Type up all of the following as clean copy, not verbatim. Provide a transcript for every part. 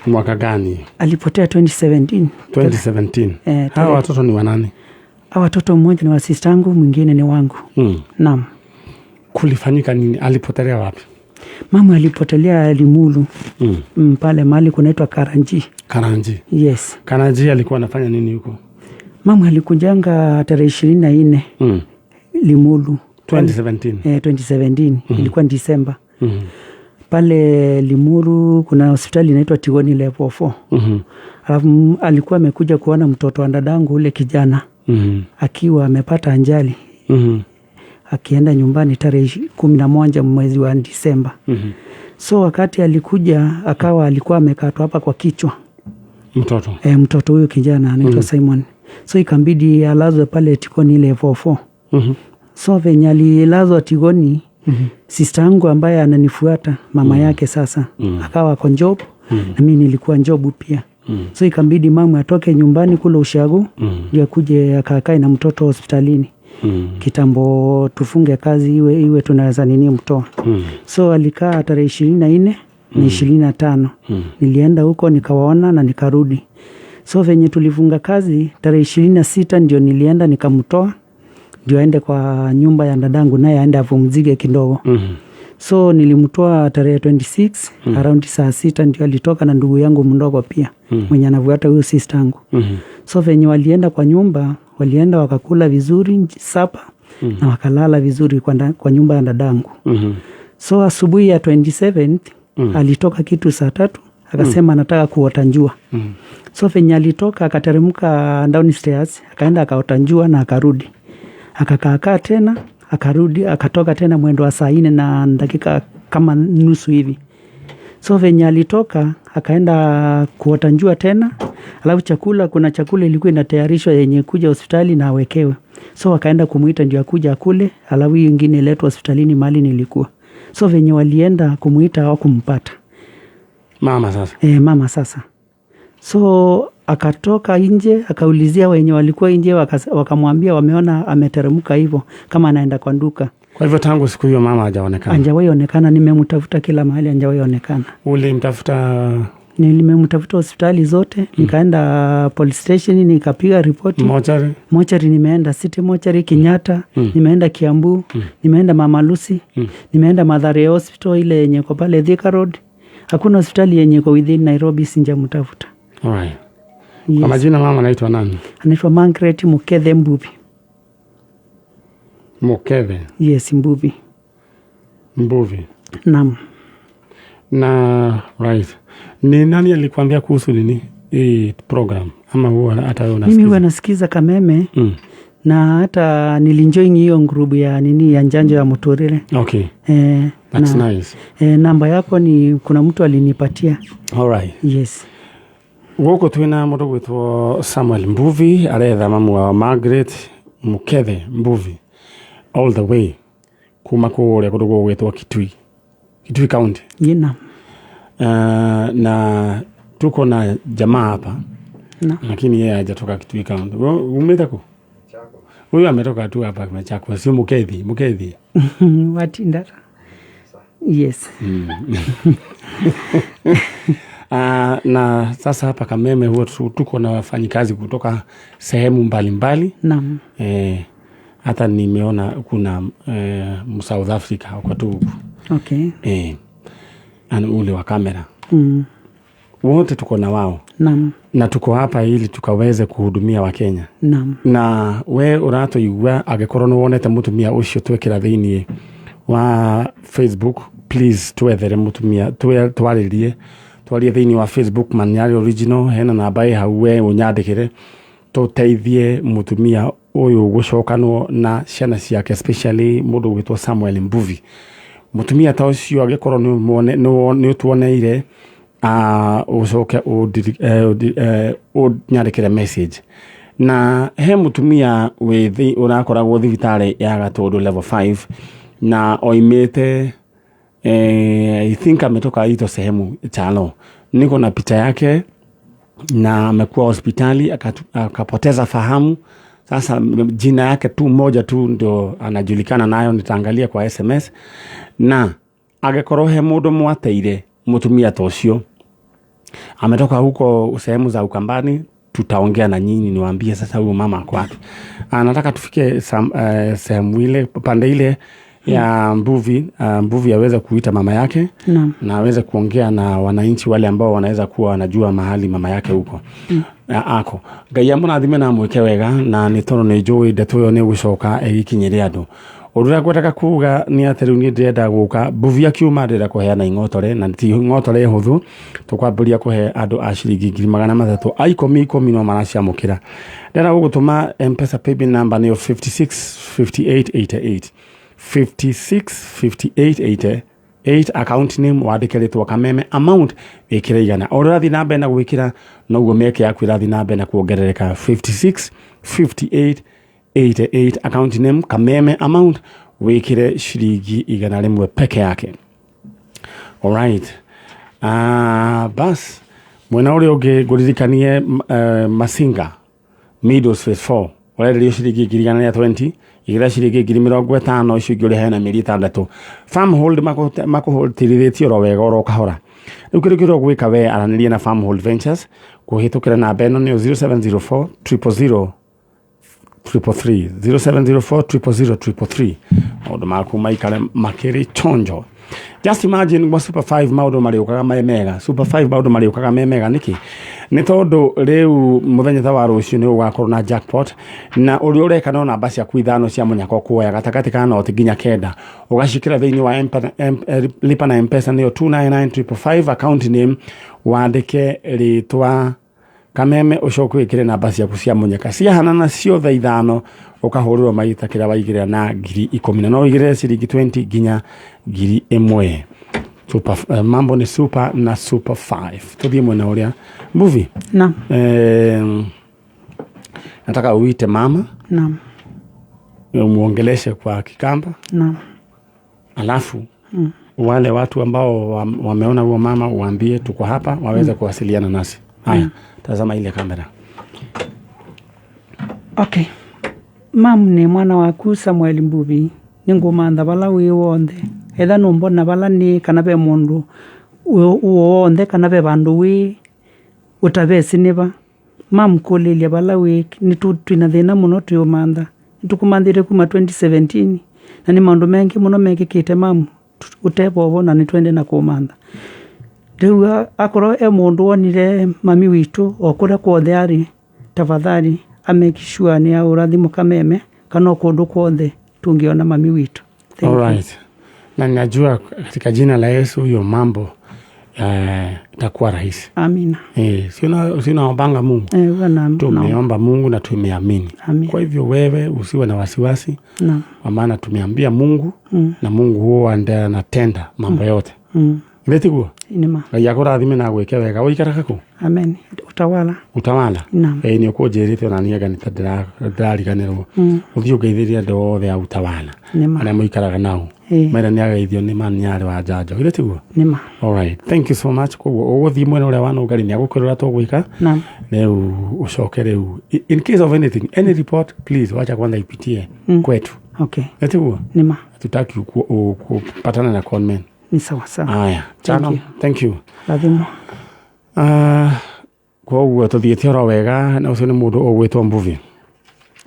Mwaka gani? Alipotea 2017. 2017. Eh, Hawa watoto ni wanani? Hawa watoto mmoja ni wa sister yangu, mwingine ni wangu. Naam. Kulifanyika nini? Alipotelea wapi? Mama alipotelea Limuru. Pale mahali kunaitwa Karanji. Karanji. Yes. Karanji alikuwa anafanya nini huko? Mama alikujanga tarehe 24 Limuru. 2017. Eh, 2017. Ilikuwa Disemba. Pale Limuru kuna hospitali inaitwa Tigoni Level 4. Alafu alikuwa amekuja kuona mtoto wa dadangu ule kijana akiwa amepata ajali akienda nyumbani tarehe 11 mwezi wa Disemba. So wakati alikuja akawa alikuwa amekatwa hapa kwa kichwa. Mtoto. E, mtoto huyu kijana anaitwa Simon. So ikambidi alazwe pale Tigoni Level 4. So venye alilazwa Tigoni, sister yangu ambaye ananifuata mama yake sasa akawa ako job na mimi nilikuwa job pia. So ikambidi mama atoke nyumbani kule ushago ndio akuje akakae na mtoto hospitalini. Kitambo tufunge kazi iwe tunaweza nini mtoa. So alikaa tarehe 24 na 25. Nilienda huko nikawaona na nikarudi. So venye tulifunga kazi tarehe 26 ndio nilienda nikamtoa ndio aende kwa nyumba ya dadangu naye aende apumzike kidogo. So nilimtoa tarehe 26 around saa 6 ndio alitoka na ndugu yangu mdogo pia mwenye anafuata huyu sister yangu. So venye walienda kwa nyumba, walienda wakakula vizuri sapa na wakalala vizuri kwa nyumba ya dadangu. So asubuhi ya 27 alitoka kitu saa 3 akasema anataka kuota njua. So venye alitoka akateremka downstairs akaenda akaota njua na akarudi. Akakaakaa tena akarudi akatoka tena mwendo wa saa 4 na dakika kama nusu hivi. So venye alitoka akaenda kuota njua tena, alafu chakula, kuna chakula ilikuwa inatayarishwa yenye kuja hospitali na awekewe. So akaenda kumuita ndio akuja akule, alafu hiyo ingine iletwe hospitalini mahali nilikuwa. So venye walienda kumuita hawakumpata. Mama sasa. Mama sasa. So akatoka nje akaulizia wenye walikuwa nje, wakamwambia wameona ameteremka hivyo kama anaenda kwa duka. Kwa hivyo tangu siku hiyo mama hajaonekana. Hajawahi onekana, nimemtafuta kila mahali hajawahi onekana. Ulimtafuta? Nimemtafuta hospitali zote, nikaenda police station nikapiga ripoti. Mochari? Mochari nimeenda City Mochari, Kenyatta, nimeenda Kiambu, nimeenda Mama Lucy, nimeenda Mathare Hospital ile yenye iko pale Thika Road. Hakuna hospitali yenye iko within Nairobi sijamtafuta. Alright. Yes. Kwa majina mama anaitwa nani? Anaitwa Margaret Mukethe Mbuvi. Mukethe. Yes, Mbuvi. Mbuvi. Naam. Na right. Ni nani alikwambia kuhusu nini hii program? Ama huwa hata wewe unasikiza? Mimi huwa nasikiza Kameme. Na hata nilinjoin hiyo group ya nini ya njanjo ya Muturire. Okay. That's nice. Namba yako ni kuna mtu alinipatia. All right. Yes. Gũkũ twĩna mũndũ gwĩtwo Samuel Mbuvi aretha mamu wa Margaret Mukethe Mbuvi all the way kuma kũrĩa kũndũ gũgwĩtwo Kitui, Kitui County. Yina. Na tuko na jamaa hapa. Na. Lakini yeye hajatoka Kitui County. Wewe umetoka ku? Huyu ametoka tu hapa Machakos, sio Mukethi, Mukethi. Watindara. Yes. Na sasa hapa Kameme huwa tuko na wafanyikazi kutoka sehemu mbalimbali. Naam. Hata nimeona kuna South Africa wako tu huku. Okay. Ana ule wa kamera. Wote tuko na wao. Naam. Na tuko hapa ili tukaweze kuhudumia Wakenya. Naam. Na we uratuigua angikorwo ni wonete mutumia ucio twekira thiini wa Facebook, please twethere mutumia, twaririe, twarie thiini wa Facebook Manyari Original, hena namba ĩ hau we ũnyandĩkĩre tũteithie mutumia ũyũ gũcokanwo na ciana ciake, especially mũndũ ũgwĩtwo Samuel Mbuvi. Mutumia ta ũcio angĩkorwo nĩ ũtuoneire, ũcoke ũnyandĩkĩre message. Na he mutumia wĩ ũrakoragwo thibitarĩ ya Gatũndũ level 5 na oimĩte, I think ametoka ito sehemu Chalo. Niko na picha yake na amekuwa hospitali akapoteza fahamu. Sasa jina yake tu moja tu ndio anajulikana nayo, nitaangalia kwa SMS. Na angĩkorwo he mũndũ mwateire mũtumia ta ũcio, Ametoka huko sehemu za Ukambani, tutaongea na nyinyi niwaambie sasa huyu mama ako wapi. Nataka tufike sehemu ile pande ile ya Mbuvi, Mbuvi aweze kuita mama yake na aweze kuongea na wananchi wale ambao wanaweza kuwa wanajua mahali mama yake huko ako. Ngai amũrathime na amwĩke wega na nĩ tondũ nĩ njũĩ ndeto ĩyo nĩ ĩgũcoka ĩgĩkinyĩre andũ. Ũndũ ũrĩa ngwendaga kuga nĩ atĩ rĩu niĩ ndĩrenda gũka Mbuvi akiuma ndĩrenda kũheana ing'otore na ti ing'otore hũthũ, tũkwambĩrĩria kũhe andũ a ciringi 300,000 a ikũmi ikũmi no maraciamũkĩra. Ndĩrenda gũgũtũma M-Pesa paybill number nĩyo 565888 565888, account name wandĩke rĩtwa Kameme, amount wĩkĩre 100. O ũrĩa ũrathiĩ na mbere na gwĩkĩra noguo mĩeke yaku ĩrathiĩ na mbere na kuongerereka. 565888, account name Kameme, amount wĩkĩre ciringi 100 peke yake. Alright. Bas mwena ũrĩa ũngĩ ngũririkanie, Masinga Meadows Phase 4 ũrenderio ciringi 120,000, igĩra ciringi 50,000, icio ingĩ ũrĩhae na mĩeri 6. Farmhold makũhũtirithĩtie oro wega oro kahora. Rĩu kĩndũ kĩrĩa ũgwĩka we aranĩria na Farmhold Ventures kũhĩtũkĩra namba ĩno nĩyo 0704 000 333, 0704 000 333, maũndũ maku maikare makĩrĩ chonjo. Just imagine gwa Super 5 maũndũ marĩũkaga me mega. Super 5 maũndũ marĩũkaga me mega nĩkĩ? Nĩ tondũ rĩu mũthenya ta wa rũciũ nĩ ũgakorwo na jackpot, na ũrĩa ũreka no namba ciaku ithano cia mũnyaka ũkuoya gatagatĩ ka noti nginya kenda, ũgacikĩra thĩinĩ wa lipa na M-Pesa nĩyo 299555, account name wandĩke rĩtwa Kameme, ũcoke wĩkĩre namba ciaku cia mũnyaka ciahanana ciothe ithano, ũkahũrĩrwo maita kĩrĩa waigĩrĩra na 10,000, na no ũigĩrĩre ciringi 20 nginya 1,000. Super, mambo ni super na Super 5. Tuthiĩ mwena ũrĩa Mbuvi. Naam. Nataka uite mama umuongeleshe kwa Kikamba, alafu wale watu ambao wameona huo mama uambie tuko hapa waweze kuwasiliana nasi. Haya, tazama ile kamera. Okay. Mam ni mwana waku Samuel Mbuvi, ningumantha vala wi wonthe, etha numbona vala ni kana ve mundu uo wonthe kana ve vandu wi utavesi niva mam kulilia vala wi ni twina thina muno twiumantha, nitukumanthire kuma 2017 na ni maundu mengi muno mekikite mam utevovo na nitwende na kumantha. Riu akorwo e mundu wonire mami witu o kuria kwothe ari, tafadhali amake sure ni aura thimu Kameme kana kundu kwothe tungiona mami witu. Thank All you. right. Na ninajua katika jina la Yesu hiyo mambo itakuwa rahisi. Amina. Sio naombanga Mungu. Huwa na Tumeomba Mungu na tumeamini. Amina. Kwa hivyo wewe usiwe na wasiwasi, kwa maana tumeambia Mungu na Mungu huwa ndiye anatenda mambo yote. Ndetiguo? Inima. Ngai akũrathime na agwĩke wega. Ũikaraga kũ? Amen. Utawala. Utawala? Naam. Ĩĩ nĩ ũkũnjĩrĩte ona niĩ anga nĩ ta ndĩrariganĩrwo. Ũthiĩ ũngeithĩrie andũ othe a Utawala. Nĩma. Arĩa mũikaraga nao. Mera nĩ ageithio nĩ mani arĩ wa njanjo. Githĩ tiguo? Nĩma. All right. Thank you so much. Koguo ũgũthiĩ mwena ũrĩa wa Nũngari nĩ agũkwĩra ũrĩa tũgwĩka. Naam. Rĩu ũcoke rĩu. In case of anything, any report, please wacha kwanza ipitie kwetu. Okay. Nĩ tiguo? Nĩma. Hatutaki kupatana na conmen. Ni sawa sawa. Aya. Chano. you. Thank you. Rathimwo. Koguo tũthiĩte oro wega na ũcio nĩ mũndũ ũgwĩtwo Mbuvi.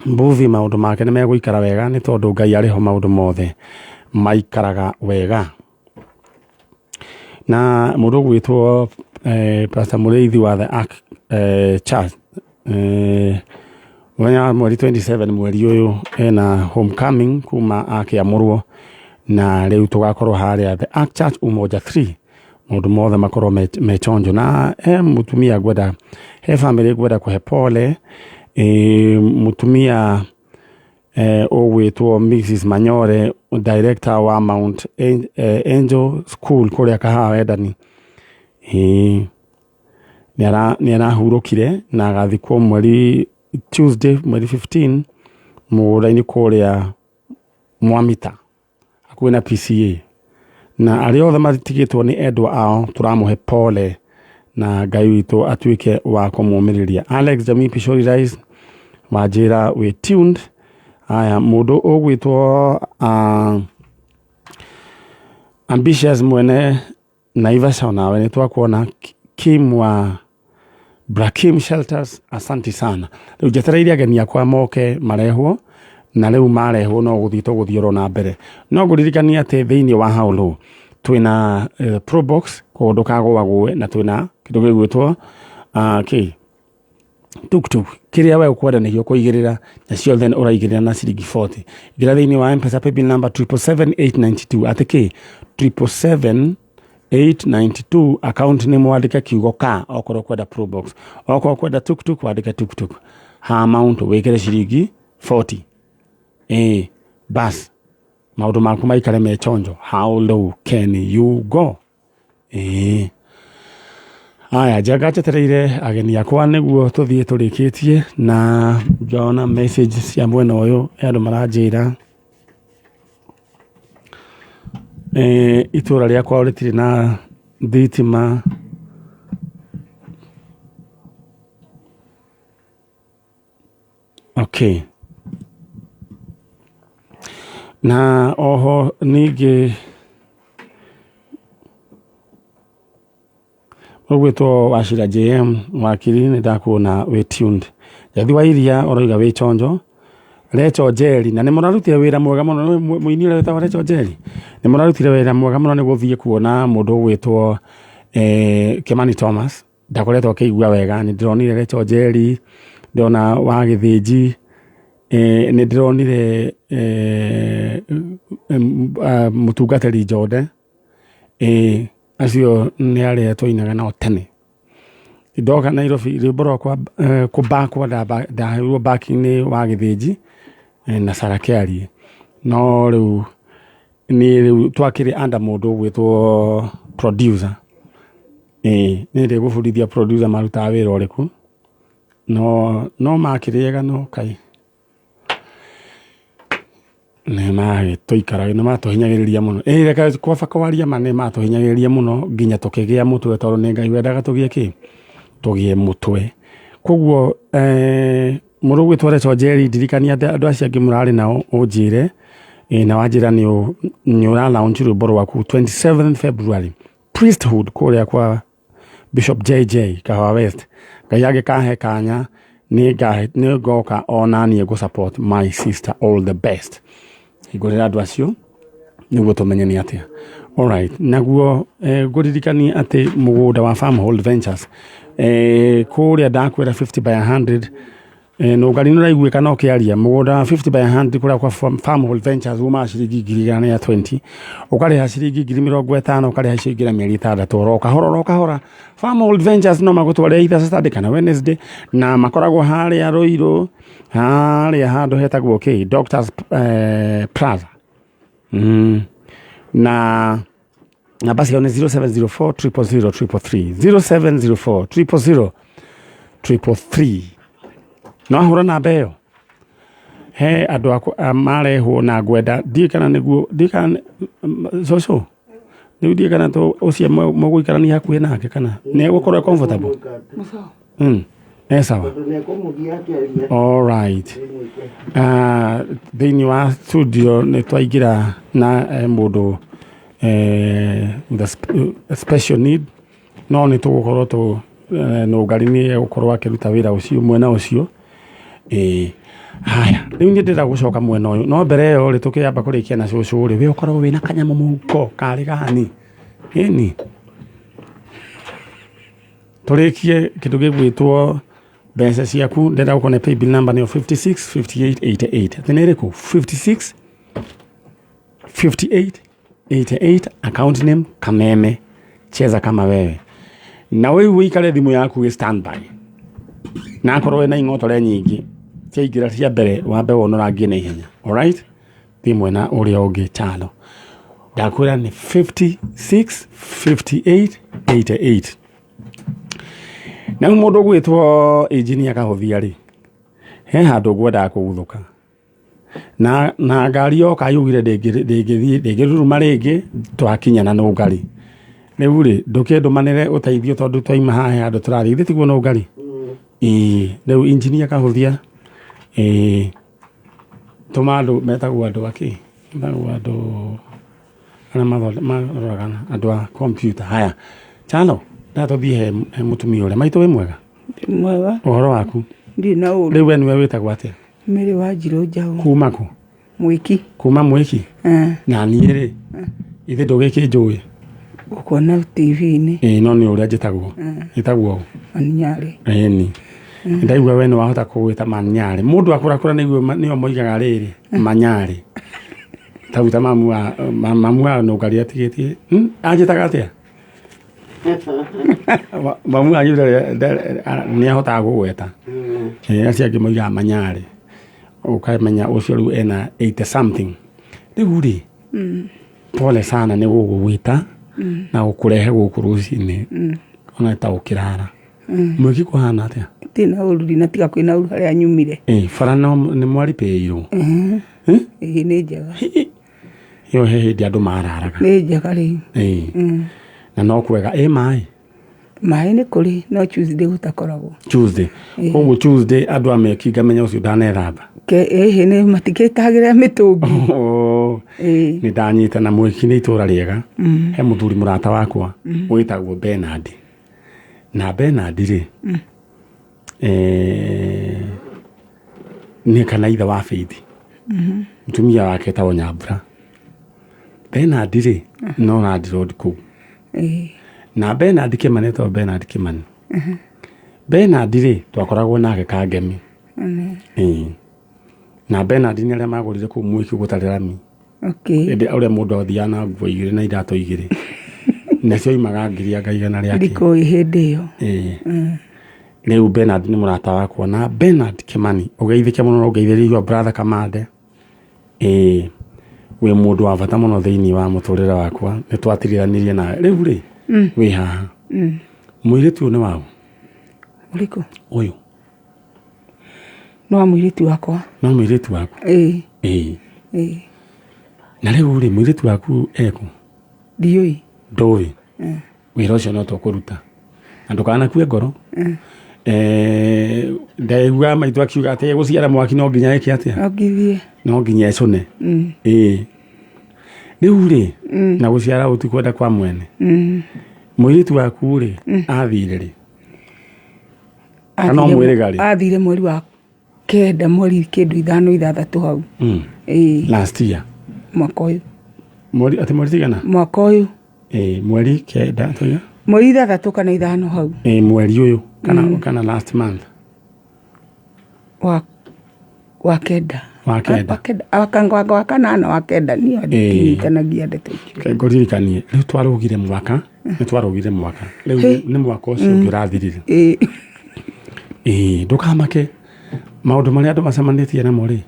Mbuvi maũndũ make nĩ megũikara wega nĩ tondũ Ngai arĩ ho, maũndũ mothe maikaraga wega. Na mũndũ ũgwĩtwo Pastor Mũrĩithi wa The Ark Church, mũthenya wa mweri 27 mweri ũyũ ena homecoming kuma akĩamũrwo, na rĩu tũgakorwo harĩa The Ark Church Umoja 3, maũndũ mothe makorwo me chonjo. Na he mũtumia ngwenda, he family ngwenda kũhe pole, mũtumia ũgwĩtwo Mrs Manyore, director wa Mount Angel School kũrĩa Kahawa Wendani. Nĩ arahurũkire na agathikwo mweri Tuesday mweri 15 mũgũnda-inĩ kũrĩa Mwamita hakuhĩ na PCA, na arĩa othe matigĩtwo nĩ endwa ao tũramũhe pole na Ngai witũ atuĩke wa kũmũmĩrĩria. Alex Jamii Pishori Rice wanjĩra wĩ tuned. Aya, mũndũ ũgwĩtwo Ambitious mwene Naivasha, onawe nĩ twakuona. Kim wa Brakim Shelters, asanti sana. Rĩu njetereire ageni akwa moke marehwo na rĩu marehwo no gũthiĩ tũgũthiĩ oro na mbere. No ngũririkanie atĩ thĩinĩ wa How Low twĩna Probox koguo ndũkagũagũe, na twĩna kĩndũ gĩgwĩtwo kĩ tuktuk, kĩrĩa we ũkwenda nĩkĩo kũigĩrĩra na ciothe ũraigĩrĩra na ciringi 40. Ingĩra thĩinĩ wa Mpesa paybill number 777892, atĩ kĩ 777892, account nĩ mwandĩke kiugo ka okorwo kwenda Probox, okorwo kwenda tuktuk wandĩke tuktuk, ha amount wĩkĩre ciringi 40. Ĩĩ bas, maũndũ maku maikare me chonjo. How low can you go? Ĩĩ aya, njenga njetereire ageni akwa nĩguo tũthiĩ tũrĩkĩtie, na ngona message cia mwena ũyũ he andũ maranjĩra itũra rĩakwa rĩtirĩ na thitima. Okay, na oho ningĩ ũgwĩtwo Wachira JM wakiri, nĩ ndakuona wĩ tuned. Njathi wa iria ũroiga wĩ chonjo. Recho Njeri, na nĩ mũrarutire wĩra mwega mũno, nĩ mũini ũrĩa wĩtagwo Recho Njeri, nĩ mũrarutire wĩra mwega mũno nĩ gũthiĩ kuona mũndũ ũgwĩtwo Kimani Thomas, ndakoretwo akĩigua wega. Nĩ ndĩronire Recho Njeri, ndĩrona wa Gĩthĩnji, nĩ ndĩronire mũtungatĩri Njonde, acio nĩ arĩa twainaga nao tene. Ndoka Nairobi rwĩmbo rwakwa kũbakwo ndaheirwo backing nĩ wa Gĩthĩnji na Sarah Kĩarie, no rĩu niĩ rĩu twakĩrĩ under mũndũ ũgwĩtwo producer. Ĩĩ nĩ ndĩgũbundithia producer marutaga wĩra ũrĩkũ, no makĩrĩega, no kai nĩ magĩtũikaraga, nĩ matũhinyagĩrĩria mũno. Ĩĩ reke kwaba kwaria ma, nĩ matũhinyagĩrĩria mũno nginya tũkĩgĩa mũtwe, tondũ nĩ Ngai wendaga tũgĩe kĩ, tũgĩe mũtwe. Koguo mũndũ ũgwĩtwo Recho Njeri, ndirikania andũ acio angĩ mũrarĩ nao ũnjĩre, na wanjĩra nĩ ũra launch rwĩmbo rwaku 27 February Priesthood kũrĩa kwa Bishop JJ Kahawa West. Ngai angĩkahe kanya nĩ ngoka ona niĩ ngũ support my sister. All the best. Hingũrĩra andũ acio nĩguo tũmenye nĩ atĩa. Alright, naguo ngũririkanie atĩ mũgũnda wa Farmhold Ventures kũrĩa ndakwĩra 50 by 100, nũngari nĩ ũraiguĩka no kĩaria mũgũnda wa 50 by 100 kũrĩa kwa Farmhold Ventures umaga ciringi 120,000, ũkarĩha ciringi 50,000, ũkarĩha icio ingĩ na mĩeri 6, oro kahora oro kahora. Farmhold Ventures no magũtware either Saturday kana Wednesday, na makoragwo harĩa Ruiru, harĩa handũ hetagwo kĩ Doctors Plaza. Na namba ciao nĩ 0704 000 333, 0704 000 333. No ahũra namba ĩyo he andũ marehwo na ngwenda ndiĩ kana nĩguo, ndiĩ kana cũcũ rĩu, ndiĩ kana ũcio mũgũikarania hakuhĩ nake kana nĩ egũkorwo e comfortable. E sawa. All right. Thĩinĩ wa studio nĩ twaingĩra na mũndũ with a special need, no nĩ tũgũkorwo tũ nũngari nĩ egũkorwo akĩruta wĩra ũcio mwena ũcio. Ĩĩ haya, rĩu niĩ ndĩrenda gũcoka mwena ũyũ, no mbere ĩyo rĩ, tũkĩamba kũrĩkia na cũcũ rĩ, we ũkoragwo wĩna kanyamũ mũhuko karĩ gani ĩni tũrĩkie kĩndũ gĩgwĩtwo mbeca ciaku. Ndĩrenda gũkone paybill number nĩyo 56 58 88. Atĩ nĩ ĩrĩkũ? 56 58 88, account name Kameme Cheza Kama Wewe. Na wewe ũikare thimũ yaku ĩ standby, na akorwo wĩna ing'otore nyingĩ ciaingĩra cia mbere wambe wonorangie na ihenya. Alright, thiĩ mwena ũrĩa ũngĩ. Chalo ndakwĩra nĩ 56 58 88. Na rĩu mũndũ ũgwĩtwo engineer Kahũthia rĩ, he handũ ngwendaga kũguthũka na ngari yoka yugire ndĩngĩthiĩ, ndĩngĩruruma rĩngĩ twakinya na nũngari. Rĩu rĩ, ndũkĩndũmanĩre ũteithio tondũ twaima haha he handũ tũrathiĩ, githĩ tiguo nũngari? Ĩĩ, rĩu engineer Kahũthia, ĩĩ tũma andũ metagwo andũ akĩ, metagwo andũ arĩa maroraga andũ a computer. Haya, chalo. Ndatũthiĩ he mũtumia ũrĩa maitũ. Wĩ mwega? Mwega. Ũhoro waku? Ndirĩ na ũru. Rĩu we nĩwe wĩtagwo atĩa? Mĩrĩ wa Njirũ Njaũ. Kuma kũ? Mwĩki. Kuma Mwĩki? Eh. Na niĩ rĩ, ithe ndũgĩkĩnjũĩ? Gũkuona TV-inĩ. Ĩĩ, no nĩ ũrĩa njĩtagwo, njĩtagwo ũ? Maninyarĩ. Ĩni ndaigua we nĩ wahota kũgwĩta manyarĩ. Mũndũ akũrakũra nĩguo nĩo moigaga rĩrĩ manyarĩ tau ta mamu wa mamu wa nũngari atigĩtie. Anjĩtaga atĩa? Mamu wanyu nĩ ahotaga kũgweta. Ĩĩ, acio angĩ moigaga manyarĩ, ũkamenya ũcio rĩu ena 80 something. Rĩu rĩ, pole sana nĩ gũgũgwĩta na gũkũrehe gũkũ rũcinĩ, ona ta ũkĩrara. Mwĩki kũhana atĩa? Ndirĩ na ũru, ndinatiga kwĩna ũru harĩa nyumire. Ĩĩ, bara no nĩ mwaripĩirwo? Ĩĩ, nĩ njega. Ĩyo he hĩndĩ andũ mararaga. Nĩ njega rĩu. Ĩĩ, na no kwega. Ĩ maĩ? Maĩ nĩ kũrĩ, no Tuesday gũtakoragwo. Tuesday? Koguo Tuesday andũ a meki ngamenya ũcio ndanethamba. Ke ĩhĩ nĩ matikĩtagĩra mĩtũngi. Oh, Ĩĩ. nĩ ndanyita. Na Mwĩki nĩ itũra rĩega. He mũthuri mũrata wakwa wĩtagwo Bernard, na Bernard rĩ, nĩ kana ithe wa Faith, mũtumia wake etagwo Nyambura. Bernard rĩ, no landlord kũu. Na Bernard Kimani, etagwo Bernard Kimani. Bernard rĩ, twakoragwo nake Kangemi. Ĩĩ. Na Bernard nĩ arĩa magũrire kũu Mwĩki gũtarĩ rami. Hĩndĩ ũrĩa mũndũ athiaga na nguo igĩrĩ na iratũ igĩrĩ, nacio imaga ngiri anga igana rĩa kĩ. Ndikũĩ hĩndĩ ĩyo. Ĩĩ. Rĩu Bernard nĩ mũrata wakwa, na Bernard Kimani, ũgeithĩke mũno na ũgeithĩrie your brother Kamande. Ĩĩ, wĩ mũndũ wa bata mũno thĩinĩ wa mũtũrĩre wakwa, nĩ twatigithanirie nawe. Rĩu rĩ, wĩ haha, mũirĩtu ũyũ nĩ waũ? Ũrĩkũ? Ũyũ. No wa mũirĩtu wakwa. No mũirĩtu waku? Ĩĩ. Ĩĩ. Ĩĩ. Na rĩu rĩ, mũirĩtu waku ekũ? Ndiũĩ. Ndũĩ? Wĩra ũcio no tũkũruta, na ndũkanakue ngoro. Ndaigua maitũ akiuga atĩ gũciara mwaki no nginya ĩke atĩa? No ngithiĩ. No nginya ĩcũne. Ĩĩ, rĩu rĩ, na gũciara ũtikwenda kwa mwene. Mũirĩtu waku rĩ, athire rĩ? Kana mwĩrĩga rĩ? Athire mweri wa kenda, mweri kĩndũ 5, 6 hau. Ĩĩ. Last year? Mwaka ũyũ. Mweri atĩ, mweri cigana? Mwaka ũyũ. Ĩĩ, mweri 9 tuiga. Mweri 6 kana 5 hau. Ĩĩ, mweri ũyũ kana last month? Wa kenda. Wa kenda. Wa kenda, wakanga wa kanana, wa kenda, niyo ndinyitanagia ndeto icio. Reke ngũririkanie, rĩu twarũgire mwaka, nĩ twarũgire mwaka, rĩu nĩ mwaka ũcio ũngĩ ũrathirire. Ĩĩ. Ĩĩ, ndũkamake. Maũndũ marĩa andũ macemanĩtie namo rĩ,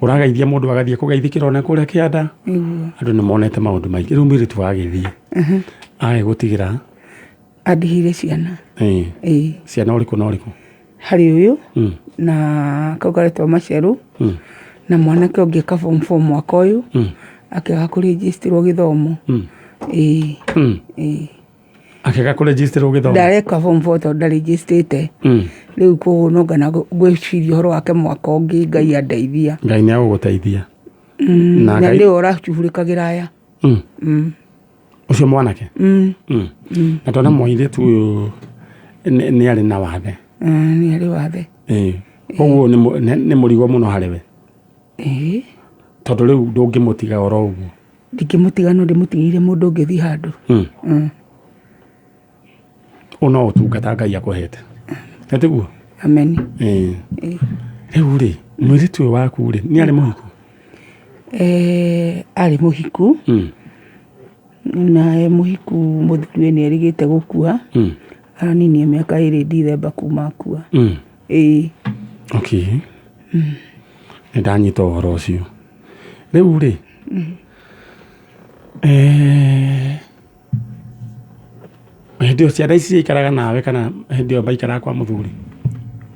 ũrageithia mũndũ agathiĩ kũgeithĩkĩra ona kũrĩa kĩanda. Nĩguo. Andũ nĩ monete maũndũ maingĩ. Rĩu mũirĩtu wagĩthiĩ agĩgũtigĩra? Andigĩire ciana. Ĩĩ. Ĩĩ. Ciana ũrĩkũ na ũrĩkũ? Harĩ ũyũ na kau karetwo Macerũ, na mwanake ũngĩ ka form four mwaka ũyũ, akĩaga kũrĩnjĩstĩrwo gĩthomo. Ĩĩ. Ĩĩ. Akĩaga kũrĩnjĩstĩrwo gĩthomo? Ndareka form four tondũ ndarĩnjĩstĩte. Rĩu koguo no ngana ngwĩciria ũhoro wake mwaka ũngĩ, Ngai andeithia. Ngai nĩ agũgũteithia. Na Na Ngai nĩwe ũracuhurĩkagĩra aya. Ũcio mwanake? Na ndona mũirĩtu ũyũ nĩ arĩ na wathe. Nĩ arĩ wathe. Ĩĩ, koguo nĩ mũrigo mũno harĩ we? Ĩĩ. Tondũ rĩu ndũngĩmũtiga oro ũguo. Ndingĩmũtiga, no ndĩmũtigĩire mũndũ ũngĩ thiĩ handũ. Ũyũ no ũtungata Ngai akũhete, etiguo? Amen. Ĩĩ. Ĩĩ. Rĩu rĩ, mũirĩtu ũyũ waku rĩ, nĩ arĩ mũhiku? Eh, arĩ mũhiku. Na e mũhiku, mũthuriwe nĩ erĩgĩte gũkua. Araninie mĩaka 2 Ndithemba kuma akua. Ĩĩ. Okay, nĩ ndanyita ũhoro ũcio. Rĩu rĩ, hĩndĩ ĩyo ciana ici ciaikaraga nawe kana hĩndĩ ĩyo maikaraga kwa mũthuri?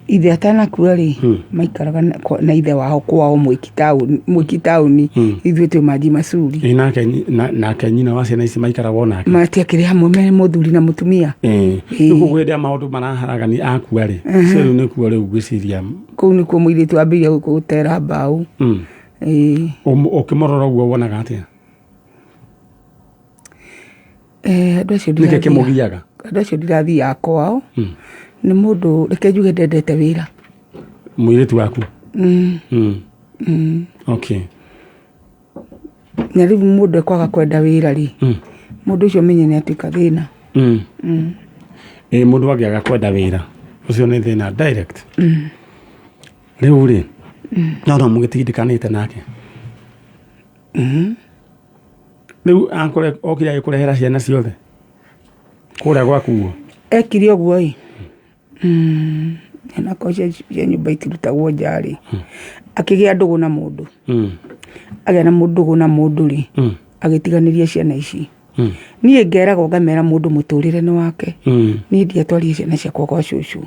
Ithe atanakua rĩ, maikaraga na ithe wao kwao Mwĩki taũni, Mwĩki taũni. Ithuĩ twĩ Manji Macuri. Ĩ nake nyina wa ciana ici maikaraga o nake? Matiakĩrĩ hamwe me mũthuri na mũtumia. Ĩĩ. Ĩĩ. Rĩu koguo hĩndĩ ĩrĩa maũndũ maraharagani akua rĩ, cio rĩu nĩkuo rĩu ngwĩciria. Kũu nĩkuo mũirĩtu ambĩrĩria gũtera mbaũ. Ĩĩ. Ũkĩmũrora ũguo wonaga atĩa? Eh, andũ acio Nĩkĩ ndirathiĩ kĩmũgiaga? Andũ acio ndirathiaga kwao. Nĩ mũndũ, reke njuge, ndendete wĩra. Mũirĩtu waku? Mm. Okay. Na rĩu mũndũ ekwaga kwenda wĩra rĩ, mũndũ ũcio menye nĩ atuĩka thĩna. Ĩ, mũndũ angĩaga kwenda wĩra ũcio nĩ thĩna direct. Rĩu rĩ, no mũgĩtindĩkanĩte nake rĩu akore okire agĩkũrehera ciana ciothe kũrĩa gwakuo? Ekire ũguo ĩ, onakorwo cia nyũmba itirutagwo nja rĩ, akĩgĩa ndũgũ na mũndũ. Agĩa na ndũgũ na mũndũ rĩ, agĩtiganĩria ciana ici. Niĩ ngeragwo ngamera mũndũ mũtũrĩre nĩ wake. Niĩ ndiatwarire ciana ciakwa gwa cũcũ,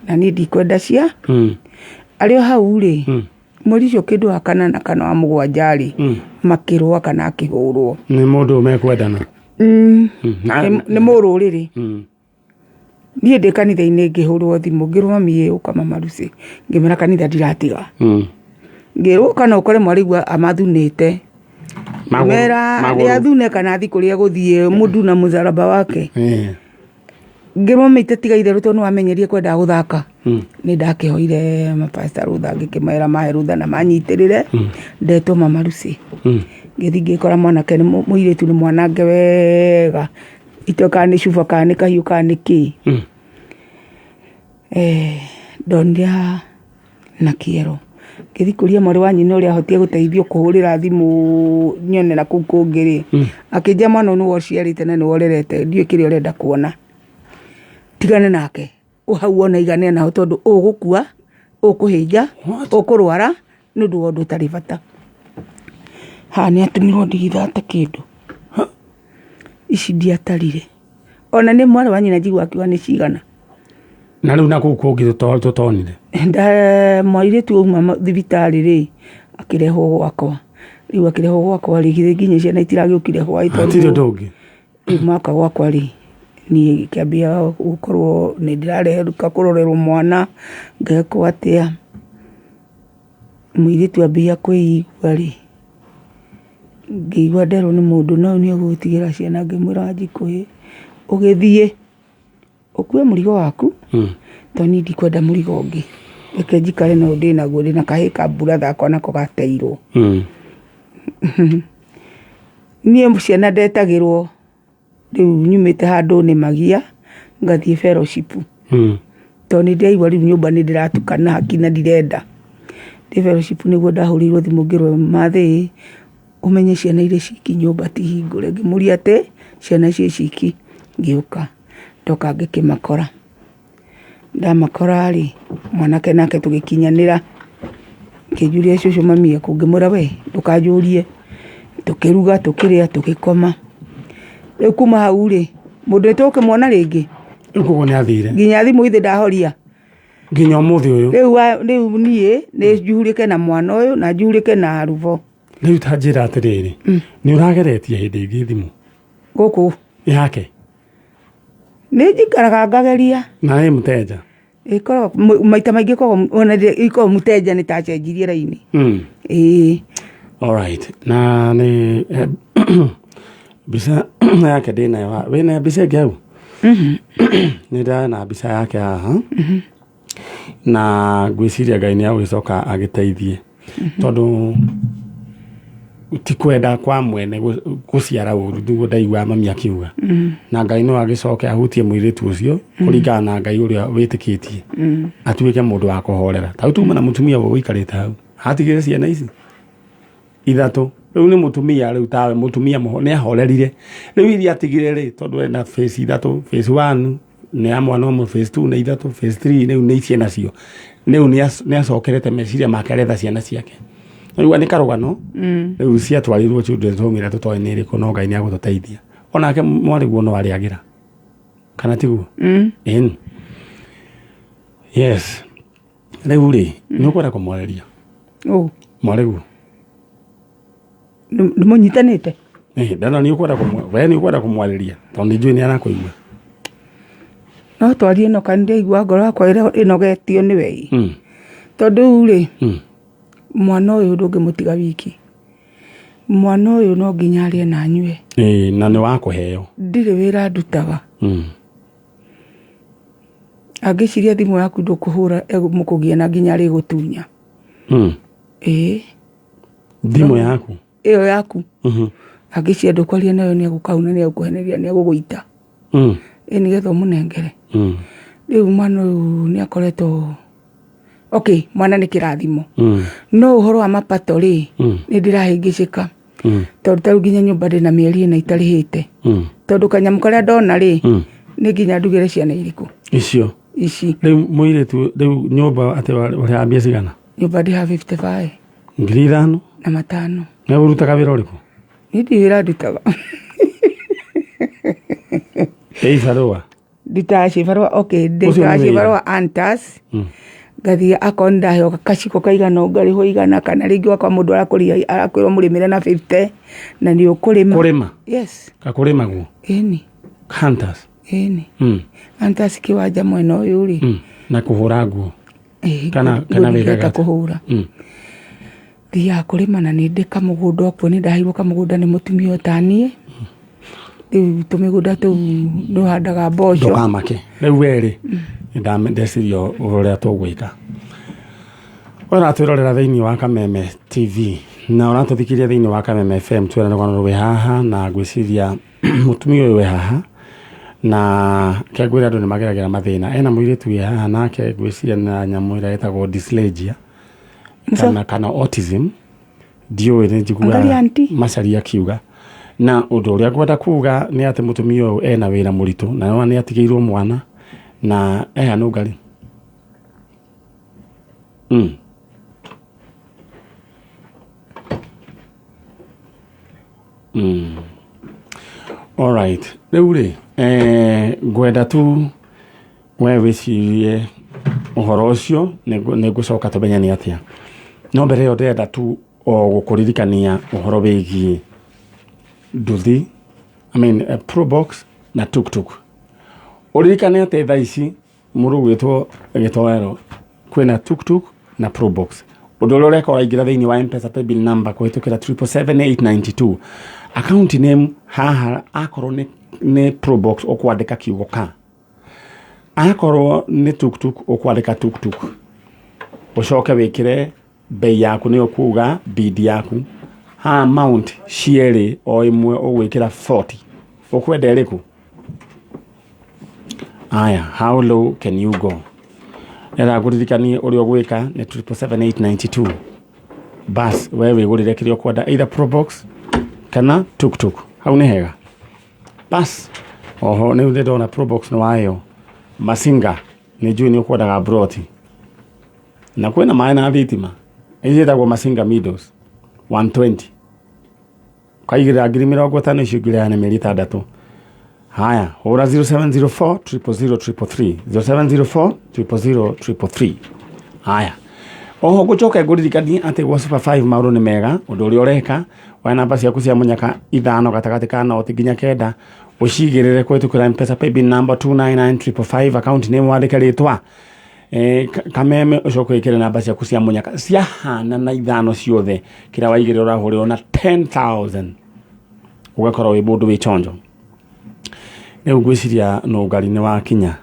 na niĩ ndikwenda cia arĩ o hau rĩ. Mweri ũcio kĩndũ wa kanana kana wa mũgwanja rĩ, makĩrũa kana akĩhũrwo. Nĩ mũndũ mekwendana? Nĩ mũrũrĩrĩ. Niĩ ndĩ kanitha-inĩ ngĩhũrwo thimũ, ngĩrwo, "Mami ĩ, ũka mama Lucy." Ngĩmera kanitha ndiratiga. Ngĩrwo kana ũkore mwarĩguo amathunĩte. Mera nĩ athune kana athi kũrĩa gũthiĩ mũndu na mũtharaba wake. Ngĩrwo mĩite tiga itherũ tondũ nĩwamenyerie kwendaga gũthaka. Nĩ ndakĩhoire mapasta rũtha, ngĩkĩmera mahe rũtha na manyitĩrĩre. Ndetwo mama Lucy. Ngĩthiĩ ngĩkora mwanake nĩ mũirĩtu nĩ mwanange wega, itoĩ kana nĩ cuba kana nĩ kahiũ kana nĩ kĩĩ. Ndonire haha na kĩero. Ngĩthiĩ kũria mwarĩ wa nyina ũrĩa ahotire gũteithio kũhũrĩra thimũ nyone na kũu kũngĩ rĩ, akĩnjĩra mwana ũyũ nĩwe ũciarĩte na nĩwe ũrerete, ndiũĩ kĩrĩa ũrenda kuona, tigana nake hau wona igane naho, tondũ ũgũkua, ũkũhĩnja, ũkũrwara nĩ ũndũ wa ũndũ ũtarĩ bata. Haha nĩ atũmirwo ndigithate kĩndũ ici ndiatarire, ona nĩ mwarĩ wa nyina njigua akiuga nĩ cigana. Na rĩu na kũu kũngĩ tũtonire? Mwairĩtu auma thibitarĩ rĩ, akĩrehwo gwakwa. Rĩu akĩrehwo gwakwa rĩ, githĩ nginya ciana itiragĩũkire hwaĩ? Hatirĩ ũndũ ũngĩ. Rĩu mwaka gwakwa rĩ, niĩ ngĩambia gũkorwo nĩ ndĩrareruka kũrorerwo mwana, ngekwo atĩa. Mũirĩtu ambia kwĩigua rĩ, ngĩigua nderwo nĩ mũndũ no nĩ ũgũtigĩra ciana. Ngĩmwĩra, "Wanjikũ, ũgĩthiĩ ũkue mũrigo waku, tondũ niĩ ndikwenda mũrigo ũngĩ, reke njikare na ũyũ ndĩnaguo, ndĩna kahĩĩ ka brother akwa nako gateirwo." Niĩ ciana ndetagĩrwo rĩu nyumĩte handũ nĩmagia ngathiĩ fellowship, tondũ nĩ ndĩraigua rĩu nyũmba nĩ ndĩratukana haki na ndirenda. Ndĩ fellowship nĩguo ndahũrĩirwo thimũ ngĩrwo, "Mathĩ, ũmenye ciana irĩ ciki, nyũmba ti hingũre." Ngĩmũria atĩ ciana ciĩ ciki. Ngĩũka, ndoka ngĩkĩmakora. Ndamakora rĩ, mwanake nake tũgĩkinyanĩra, akĩnjũria, "Cũcũ, mami ekũ?" Ngĩmwĩra, "We ndũkanjũrie." Tũkĩruga, tũkĩrĩa, tũgĩkoma. Rĩu kuma hau rĩ, mũndũ nĩtũgũkĩmuona rĩngĩ? Rĩu koguo nĩ athire? Nginya thimũ ithe ndahoria. Nginya ũmũthĩ ũyũ? Rĩu niĩ nĩ njurĩke na mwana ũyũ na njurĩke na rubo. Rĩu ta njĩra atĩrĩrĩ, nĩ ũrageretie hĩndĩ ĩngĩ thimũ Gũkũ yake? Nĩ njikaraga ngageria. Na ĩ mũteja? Ĩkoragwo maita maingĩ ĩkoragwo ona ĩkoragwo mũteja nĩ tacenjirie raini. Ĩĩ. Alright, na nĩ mbica yake ndĩnayo haha. Wĩna mbica ĩngĩ hau? Nĩ ndana mbica yake haha, na ngwĩciria Ngai nĩ agũgĩcoka agĩteithie, tondũ ti kwenda kwa mwene gũciara ũru, nĩguo ndaigua mami akiuga. Na Ngai no agĩcoke ahutie mũirĩtu ũcio kũringana na Ngai ũrĩa wĩtĩkĩtie, atuĩke mũndũ wa kũhorera. Ta rĩu tuma na mũtumia ũyũ ũikarĩte hau, atigire ciana ici ithatũ. Rĩu nĩ mũtumia, rĩu tawe mũtumia nĩ ahorerire. Rĩu iria atigire rĩ, tondũ ena phase ithatũ, phase one nĩ ya mwana ũmwe, phase two nĩ ithatũ, phase three rĩu nĩ ici enacio. Rĩu nĩ acokerete meciria make, aretha ciana ciake. Rĩu nĩ karũgano. Rĩu ciatwarirwo children's home ĩrĩa tũtoĩ nĩ ĩrĩkũ, no Ngai nĩ agũtũteithia. Onake mwarĩguo no arĩagĩra kana tiguo? Ĩni, yes. Rĩu rĩ, nĩ ũkwenda kũmwarĩria? Ũ? Mwarĩguo. Nĩ mũnyitanĩte? Ndona nĩ ũkwenda we nĩ ũkwenda kũmwarĩria, tondũ nĩ njũĩ nĩ arakũigua. No twarie, no kana ndĩraigua ngoro yakwa ĩnogetio nĩwe ĩ. Tondũ rĩu rĩ, mwana ũyũ ndũngĩmũtiga wiki. Mwana ũyũ no nginya arĩe na anyue. Ĩĩ, na nĩ wa kũheo. Ndirĩ wĩra ndutaga. Angĩciria thimũ yaku ndũkũhũra mũkũgĩa na nginya arĩgũtunya. Ĩĩ. Thimũ yaku? Ĩyo yaku. Angĩciria ndũkwaria nayo nĩ egũkauna, nĩ egũkũheneria, nĩ egũgũita. Ĩ nĩgetha ũmũnengere. Rĩu mwana ũyũ nĩ akoretwo, okay, mwana nĩ kĩrathimo. No ũhoro wa mapato rĩ, nĩ ndĩrahĩngĩcĩka. Tondũ tarĩu nginya nyũmba ndĩna mĩeri 4 itarĩhĩte. Tondũ kanyamũ karĩa ndona rĩ, nĩ nginya ndugĩre ciana irĩkũ? Icio. Ici. Rĩu mũirĩtu, rĩu nyũmba atĩ ũrĩhaga mbia cigana? Nyũmba ndĩhaga 55. 5,000? Na 5. Na ũrutaga wĩra ũrĩkũ? Niĩ ndirĩ wĩra ndutaga. Ĩ ibarũa? Ndutaga cibarũa, okay, Ũcio nĩ ndutaga wĩra. cibarũa Antas. Ngathiĩ akorwo nĩ ndaheo gaciko kaigana ũũ ngarĩhwo 100, kana rĩngĩ wakwa mũndũ arakũrĩha arakwĩrwo mũrĩmĩre na 50 na nĩ ũkũrĩma. Kũrĩma? Yes. Gakũrĩmagwo? Ĩni. Hunters? Ĩni. Hunters kĩwanja mwena ũyũ rĩ. Na kũhũra nguo? Ĩĩ, Kana, nguo kana wĩra ndingĩhota gata? kũhũra. Thiaga kũrĩma na nĩ ndĩ kamũgũnda okuo, nĩ ndaheirwo kamũgũnda nĩ mũtumia o ta niĩ. Rĩu tũmĩgũnda tũu nĩ ũhandaga mboco. Ndũkamake. Rĩu we rĩ, ndeciria ũrĩa tũgwĩka. Ũratwĩrorera thĩinĩ wa Kameme TV na ũratũthikĩrĩria thĩinĩ wa Kameme FM, twĩna rũgano rwĩ haha na ngwĩciria mũtumia ũyũ wĩ haha na kengwĩra andũ nĩ mageragĩra mathĩna. Ena mũirĩtu wĩ haha nake ngwĩciria na nyamũ ĩrĩa ĩtagwo dyslexia kana autism, ndiũĩ nĩ njiguaga Angalia auntie. Macharia akiuga. Na ũndũ ũrĩa ngwenda kuga nĩ atĩ mũtumia ũyũ ena wĩra mũritũ na nĩwona nĩ atigĩirwo mwana na eha nũngari. All right. Rĩu rĩ, ngwenda tu we wĩcirie ũhoro ũcio, nĩ ngũcoka tũmenye nĩ atĩa. No mbere ĩyo ndĩrenda tu o gũkũririkania ũhoro wĩgiĩ nduthi, I mean, Probox na tuktuk. Ũririkane atĩ thaa ici mũndũ ũgwĩtwo Gĩtoero kwĩna tuktuk na Probox. Ũndũ ũrĩa ũreka ũraingĩra thĩinĩ wa M-Pesa paybill number kũhĩtũkĩra triple seven eight ninety two. Account name haha akorwo nĩ Probox ũkwandĩka kiugo ka. Akorwo nĩ tuktuk ũkwandĩka tuktuk. Ũcoke wĩkĩre bei yaku nĩyo kuga bid yaku. Ha amount cierĩ o ĩmwe ũgwĩkĩra 40. Ũkwenda ĩrĩkũ? Aya, how low can you go? Era ngũririkanie ũrĩa ũgwĩka nĩ triple seven eight ninety two. Bas, we wĩgũrĩre kĩrĩa ũkwenda, either Probox kana tuktuk. Hau nĩ hega. Bas, oho nĩ ndĩrona Probox nĩ wayo. Masinga, nĩ njũĩ nĩ ũkwendaga broti. Na kwĩna maĩ na thitima. Ici ciĩtagwo Masinga Meadows 120. Ũkaigĩrĩra ngiri mĩrongo ĩtano icio ũngĩrĩha na mĩeri 6. Haya, hũra zero seven zero four triple zero triple three. Zero seven zero four triple zero triple three. Haya. Oho ngũcoke ngũririkanie atĩ gwa Super 5 maũndũ nĩ mega, ũndũ ũrĩa ũreka, woya namba ciaku cia mũnyaka 5 gatagatĩ ka noti nginya 9, ũcigĩrĩre kũhĩtũkĩra M-Pesa paybill number two nine nine triple five, account name wandĩke rĩtwa. Kameme ũcoke wĩkĩre namba ciaku cia mũnyaka ciahana na 5 ciothe, kĩrĩa waigĩrĩra ũrahũrĩrwo na 10,000, ũgakorwo wĩ mũndũ wĩ chonjo. Rĩu ngwĩciria nũngari nĩ wakinya.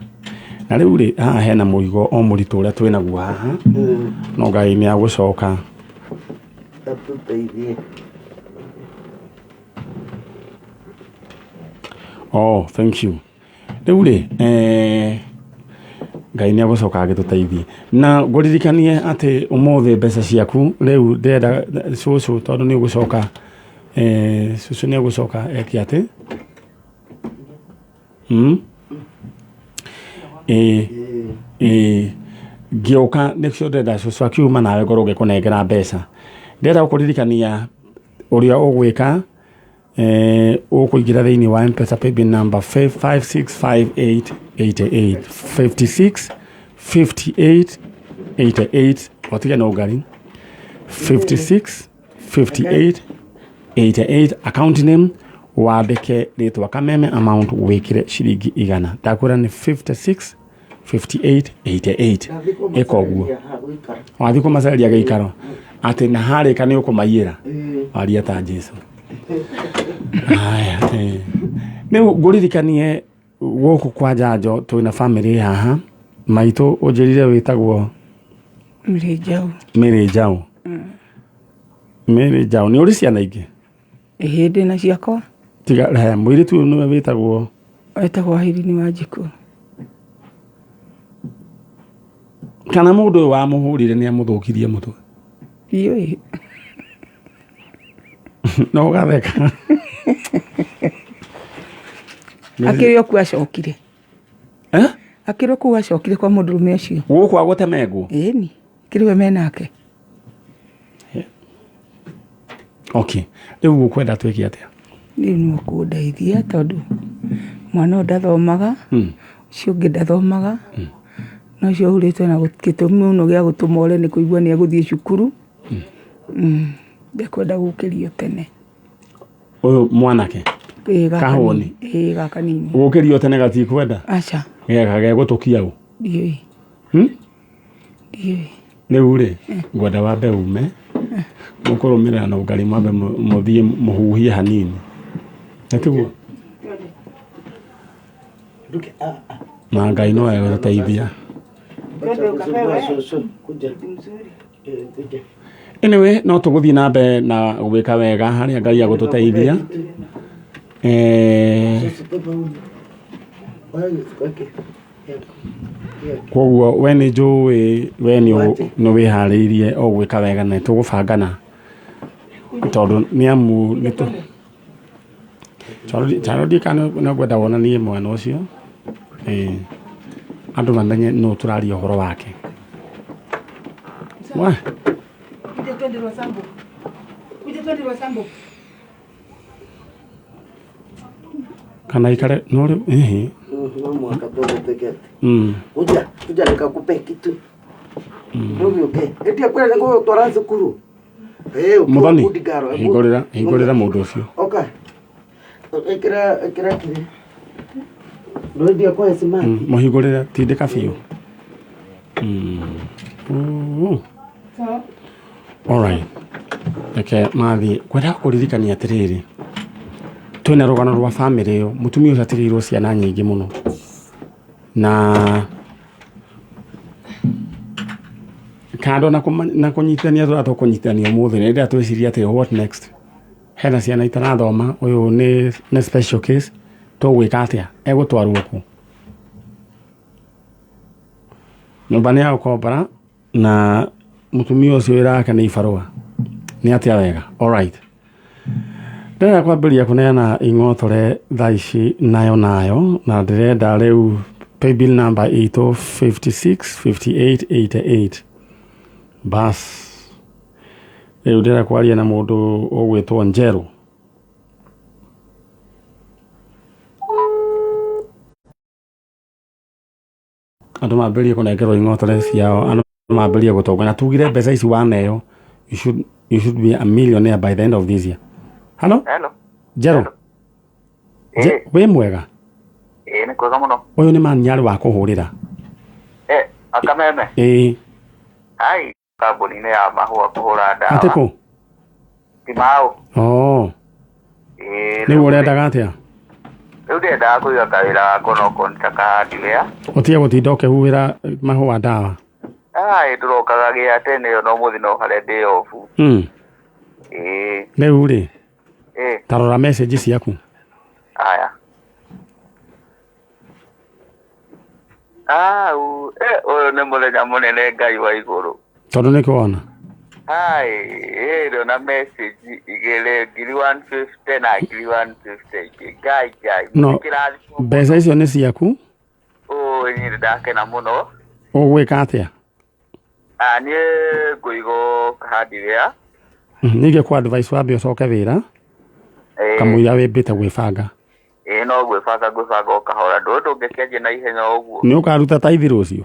Na rĩu rĩ, haha hena mũrigo o mũritũ ũrĩa twĩ naguo haha. No Ngai nĩ agũcoka. Atũteithie. Oh, thank you. Rĩu rĩ, Ngai nĩ agũcoka agĩtũteithie. Na ngũririkanie atĩ ũmũthĩ mbeca ciaku rĩu ndĩrenda cũcũ, tondũ nĩ ũgũcoka, cũcũ nĩ agũcoka eke atĩ? Ngĩũka nĩcio ndĩrenda cũcũ akiuma nawe ngorwo ngĩkũnengera mbeca. Ndĩrenda gũkũririkania ũrĩa ũgwĩka, ũkũingĩra thĩinĩ wa M-Pesa paybill number five six five eight eight eight. 56 58 88. Watige no ngari. 56 58 88. Account name wandĩke rĩtwa Kameme, amount wĩkĩre ciringi 100. Ndakwĩra nĩ 56 58 88. Ĩka ũguo. Wathiĩ kũmacaria gĩikaro. Atĩ na harĩka nĩ ũkũmaiyĩra. Waria ta Jesu. Haya, Rĩu ngũririkanie gũkũ kwa Njanjo twĩna family haha. Maitũ ũnjĩrire wĩtagwo Mary Njaũ. Mary Njaũ. Mary Njaũ, nĩ ũrĩ ciana ingĩ? Ĩhĩ, ndĩ na ciakwa. Tiga he mũirĩtu ũyũ nĩwe wĩtagwo? Wĩtagwo Irene Wanjikũ. Kana mũndũ ũyũ wamũhũrire nĩ amũthũkirie mũtwe? Ndiũĩ. No ũgatheka. Akĩrĩ o kuo acokire. Eh? Akĩrĩ o kũu acokire kwa mũndũrũme ũcio. Gũkũ agũtemengwo? Ĩni. Kĩrĩ we menake. Okay. Rĩu ũkwenda twĩke atĩa? Rĩu nĩ ũkũndeithia tondũ mwana ũyũ ndathomaga, ũcio ũngĩ ndathomaga, na ũcio ũrĩtwo na gĩtũmi mũno gĩa gũtũma ore nĩ kũigua nĩ egũthiĩ cukuru. Ndekwenda gũkĩrio tene. Ũyũ mwanake? Ĩĩ gaka Kahũni? nini. Ĩĩ gaka nini. Gũkĩrio tene gatikwenda? Aca. Geka gegũtũkia ũ? Ndiũĩ. Ndiũĩ. Rĩu rĩ, ngwenda wambe ume mũkũrũmĩrĩra na ũngari mwambe mũthiĩ mũhuhie hanini. Nĩtiguo? Na Ngai no egũtũteithia. Anyway, no tũgũthiĩ na mbere na gwĩka wega harĩa Ngai agũtũteithia. Koguo we nĩ njũĩ we nĩ wĩharĩirie o gwĩka wega na tũgũbangana tondũ nĩ amu nĩ tũ Charo ndiũĩ kana nĩ ũkwenda wonanie mwana ũcio, andũ mamenye nũ tũraria ũhoro wake. Wa? Kana ikare no rĩu ĩhĩ. No mwaka tũgũtegete. Kuja, kuja nikakupe kitu. Nũgĩũke. Ĩtia kwĩra nĩngũgũtwara cukuru. Mũthoni, hingũrĩra hingũrĩra mũndũ ũcio. Oka. Ĩkĩra ĩkĩra kĩrĩ. Ndũrĩndia kwa smart. Mũhingũrĩre tindĩka biũ. Alright. Reke mathiĩ. Ngwendaga kũririkania atĩrĩrĩ, twĩna rũgano rwa bamĩrĩ ĩyo, mũtumia ũcio atigĩirwo ciana nyingĩ mũno. Na kando na kũnyitithania tũrĩa tũkũnyitithania ũmũthĩ nĩ rĩrĩa twĩciria atĩ what next? Hena ciana itarathoma, ũyũ nĩ special case, tũgwĩka atĩa? Egũtwarwo kũ? Nyũmba nĩ ya gũkombora na mũtumia ũcio wĩra wake nĩ ibarũa. Nĩ atĩa wega? Alright. Ndĩrenda kwambĩrĩria kũneana ing'otore thaa ici nayo nayo na ndĩrenda rĩu paybill number itũ 56 58 88. Bas rĩu ndĩrenda kwaria na mũndũ ũgwĩtwo Njerũ. Andũ mambĩrĩrie kũnengerwo ing'otore ciao, andũ mambĩrĩrie gũtonga na tugire mbeca ici waneo, you should be a millionaire by the end of this year. Hello? Hello. Njerũ. Wĩ mwega? Ĩĩ, nĩ kwega mũno. Ũyũ nĩ manyarĩ wa kũhũrĩra. Akameme. Ĩĩ. Hai, kambuni-inĩ ya mahũa kũhũra ndawa. Atĩ kũ? Timau. Oh. Ĩĩ. Rĩu ũrendaga atĩa? Rĩu ndĩrendaga kũiga kawĩra gakwa no korwo nĩ ta ka-hardware. Ũtige gũtinda ũkĩhuhĩra mahũa ndawa. Ai, ndũrokaga gĩa tene ĩyo no mũthĩ no harĩa ndĩ off. Ĩĩ. Rĩu rĩ, Ĩĩ. ta rora message ciaku. Aya. Au, ũyũ nĩ mũthenya mũnene Ngai wa igũrũ. Tondũ nĩkĩ wona? Hai, ndona message igĩrĩ, 1,050 na 1,150 ingĩ. Ngai Ngai. No. Kĩrathimo. Mbeca icio nĩ ciaku. Ũĩ, niĩ nĩndakena mũno. Ũgwĩka atĩa? Ah, niĩ ngũigwo hardware. Ningĩ kwa advice wambe ũcoke wĩra kamũira wĩmbĩte gwĩbanga. Ĩĩ, no gwĩbanga o kahora, ndũĩ ndũngĩkĩanjia na ihenya ũguo. Nĩ ũkaruta taithi rũciũ?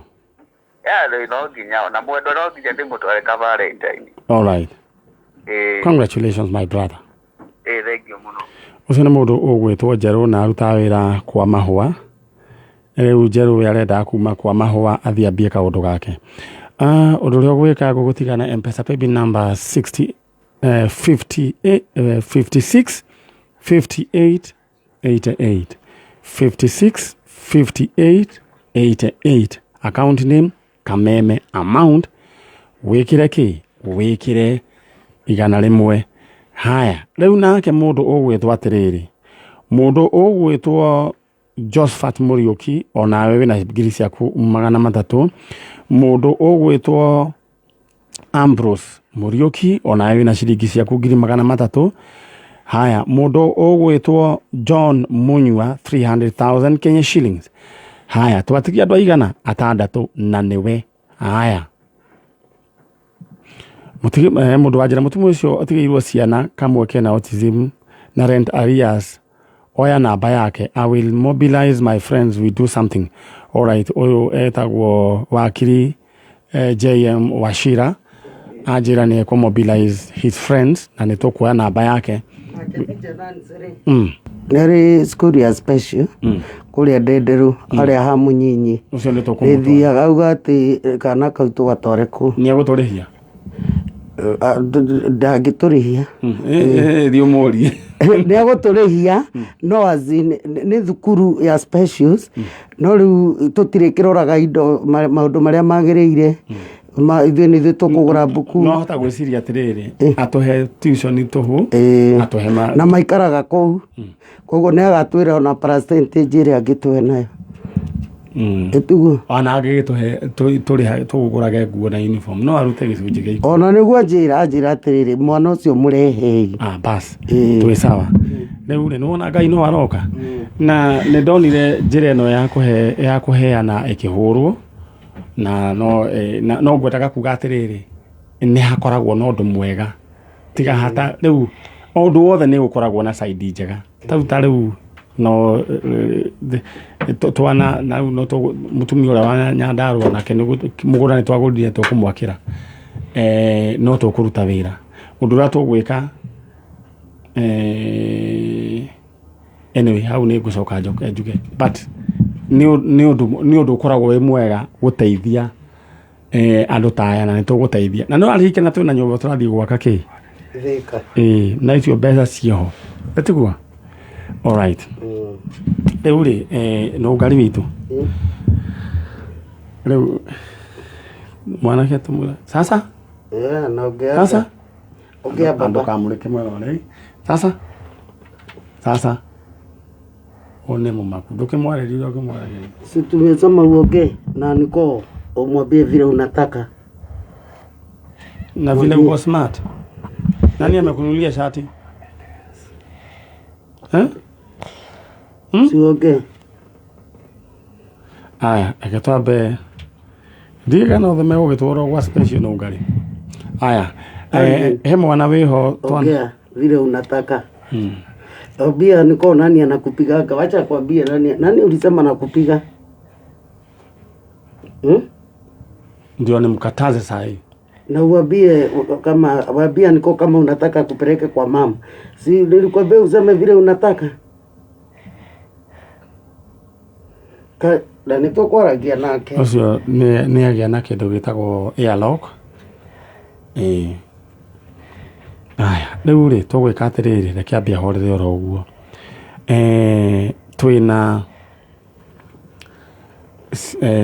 Ya, rĩu no nginya ona mwendwa no nginya ndĩmũtware ka Valentine. Alright. Ĩĩ. Congratulations, my brother. Ĩĩ, thank you mũno. Ũcio nĩ mũndũ ũgwĩtwo Njerũ na arutaga wĩra kwa mahũa. Rĩu Njerũ we arendaga kuma kwa mahũa athiĩ ambie kaũndũ gake. Ũndũ ũrĩa ũgwĩka ngũgũtiga na M-Pesa paybill number 60 50, 56 58 88, 56 58 88. Account name Kameme, amount wĩkĩre kĩ? Wĩkĩre 100. Haya, rĩu nake mũndũ ũgwĩtwo atĩrĩrĩ, mũndũ ũgwĩtwo Josephat Mũriũki, onawe wĩna ngiri ciaku 300. Mũndũ ũgwĩtwo Ambrose Mũriũki, onawe wĩna ciringi ciaku ngiri 300. Haya, mũndũ ũgwĩtwo John Munyua 300,000 Kenya shillings. Haya, twatigia andũ aigana? 6 na nĩwe. Haya, mũndũ wa njĩra mũtumia ũcio atigĩirwo ciana kamwe kena autism na rent arrears, oya namba yake. I will mobilize my friends, we do something. Alright, ũyũ etagwo wakiri JM Wachira, anjĩra nĩ ekũ mobilize his friends na nĩ tũkuoya namba yake. Nĩ cukuru ya special kũrĩa Ndenderũ harĩa ha Mũnyinyi. Ũcio nĩ tũkũmũtwara. Nĩthiaga auga atĩ kana kau tũgatware kũu. Nĩ egũtũrĩhia? Ndangĩtũrĩhia. Thiĩ ũmũrie. Nĩ egũtũrĩhia, no as in, nĩ thukuru ya specials, no rĩu tũtirĩ kĩroraga indo maũndũ marĩa magĩrĩire. Ithuĩ nĩ ithuĩ tũkũgũra mbuku. No hota gwĩciria atĩrĩrĩ, atũhe tuition tũhũ, atũhe ma Na maikaraga kũu, koguo nĩ agatwĩra ona percentage ĩrĩa angĩtũhe nayo. Ĩtiguo? Ona angĩgĩtũhe tũrĩha tũgũrage nguo na uniform, no arute gĩcunjĩ gĩa 10. Ona nĩguo anjĩra atĩrĩrĩ, mwana ũcio mũrehei. Ah, bas, twĩ sawa. Rĩu rĩ, nĩwona Ngai no aroka, na nĩ ndonire njĩra ĩno ya kũhe ya kũheana ĩkĩhũrwo na no na, no ngwendaga kuga atĩrĩrĩ, nĩ hakoragwo na ũndũ mwega, tiga hata rĩu o ũndũ wothe nĩ ũkoragwo na side njega. Tau ta rĩu no twana na rĩu no mũtumia ũrĩa wa Nyandarũa nake mũgũnda nĩ twagũrire, tũkũmwakĩra, no tũkũruta wĩra ũndũ ũrĩa tũgwĩka. Anyway, hau nĩ ngũcoka njoke njuge, but nĩ ũndũ ũkoragwo wĩ mwega gũteithia andũ ta aya, na nĩ tũgũteithia, na nĩ ũraririkana twĩna nyũmba tũrathiĩ gwaka kĩ? Thika. Ĩĩ, na icio mbeca ciĩho, ĩtiguo? Alright, rĩu rĩ, nũngari witũ rĩu mwanake tũmwĩra sasa. Yeah, na ũngĩaga Sasa Ongea baba. Ndũkamũreke mwĩrore. Sasa sasa ũyũ nĩ mũmaku, ndũkĩmwarĩria ũrĩa ũkĩmwaragĩria. Si tumesema uongee na niko umwambie vile unataka. Na vile uko smart. Nani amekununulia shati, eh? Si uongee. Aya, reke twambe ndiĩ kana othe megũgĩtwarwo gwa special nũngari. Aya, he mwana wĩho Ongea vile unataka. Ambia niko nani anakupigaga. Wacha kwambie nani nani ulisema nakupiga? Hmm? Ndio nimkataze saa hii. Na uambie kama waambia niko kama unataka kupeleke kwa mama. Si nilikwambia useme vile unataka? Ka na nĩtũkwaragia nake. Ũcio nĩ agĩa na kĩndũ gĩtagwo airlock. Ĩĩ, aya, rĩu rĩ, tũgwĩka atĩrĩrĩ, reke ambie ahorere oro ũguo. Twĩna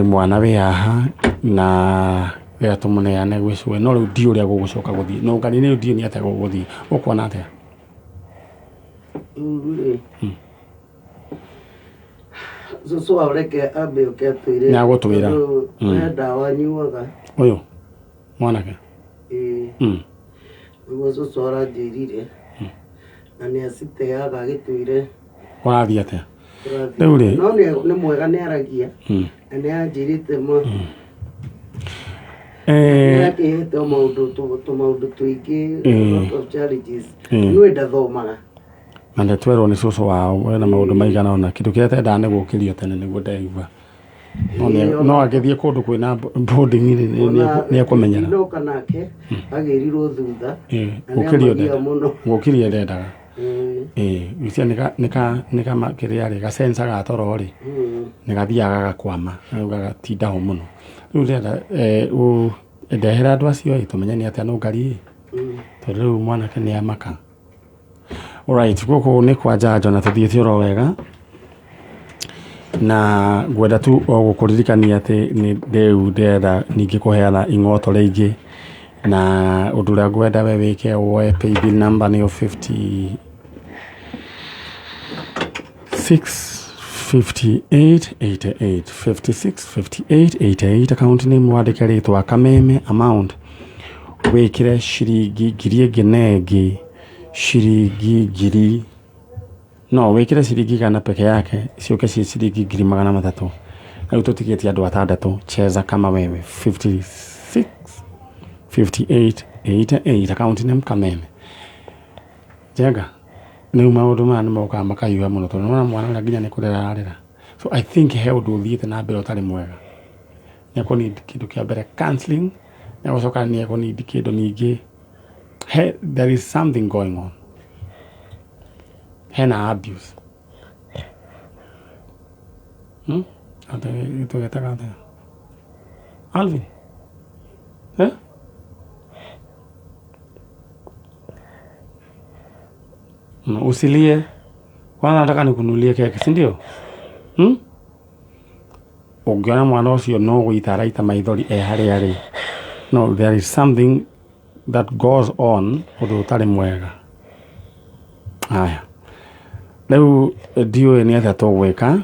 mwana wĩ haha na rĩrĩa tũmũneane gwĩ cũwe, no rĩu ndiũ ũrĩa gũgũcoka gũthiĩ, no ngari nĩ ndiũ nĩ atĩa gũgũthiĩ, ũkuona atĩa? Rĩu rĩ, cũcũ wao reke ambe oke atwĩre. Nĩ agũtwĩra. Tondũ he ndawa anyuaga. Ũyũ mwanake? Ĩĩ. Nĩguo cũcũ aranjĩrire na nĩ aciteaga agĩtwĩre. Ũrathiĩ atĩa? Tũrathiĩ. Rĩu rĩ No nĩ mwega, nĩ aragia na nĩ anjĩrĩte ma nĩ akĩhete o maũndũ tũmaũndũ tũingĩ, a lot of challenges. Niĩ ndathomaga. Na ndetwerwo nĩ cũcũ wao wena maũndũ maigana ũna, kĩndũ kĩrĩa tendaga nĩ gũkĩrio tene nĩguo ndeigua, no angĩthiĩ kũndũ kwĩna boarding rĩ, nĩ ekũmenyera. Ndinoka nake agĩrirwo thutha na nĩ Gũkĩrio amagia ndenda mũno. Gũkĩrio ndendaga. Ĩĩ, icio nĩ ka kĩrĩa rĩ, gacenca ga toro rĩ, nĩ gathiaga gagakwama rĩu gagatinda ho mũno. Rĩu ndĩrenda ndehera andũ acio ĩ, tũmenye nĩ atĩa nũngari ĩ, tondũ rĩu mwanake nĩ amaka. Alright, gũkũ nĩ kwa Njanjo na tũthiĩte oro wega. Na ngwenda tu o gũkũririkania atĩ nĩ rĩu ndĩrenda ningĩ kũheana ing'oto rĩngĩ na ũndũ ũrĩa ngwenda we wĩke woe paybill number nĩyo 50 658 88 56 58 88 account name wandĩke rĩtwa Kameme amount wĩkĩre ciringi ngiri ĩngĩ na ĩngĩ ciringi ngiri no wĩkĩre ciringi igana peke yake ciũke ciĩ ciringi 300,000. Rĩu tũtigĩtie andũ atandatũ. Cheza kama wewe 56 58 88 account name Kameme. Njenga rĩu maũndũ maya nĩ mokaga makahiũha mũno tondũ nĩwona mwana ũrĩa nginya nĩ kũrĩra ararĩra. So I think he ũndũ ũthiĩte na mbere ũtarĩ mwega. Nĩ ekũ need kĩndũ kĩa mbere counseling, nĩ egũcoka nĩ ekũ need kĩndũ ningĩ. He, there is something going on. Hena abuse. Atĩ tũgetaga atĩa? Alvin? Eh? Usilie. Kwanza nataka nikununulie keki, si ndio? Ũngĩona mwana ũcio no gũita araita maithori e harĩa arĩ. No, there is something that goes on ũndũ ũtarĩ mwega. Haya. Rĩu ndiũĩ nĩ atĩa tũgwĩka.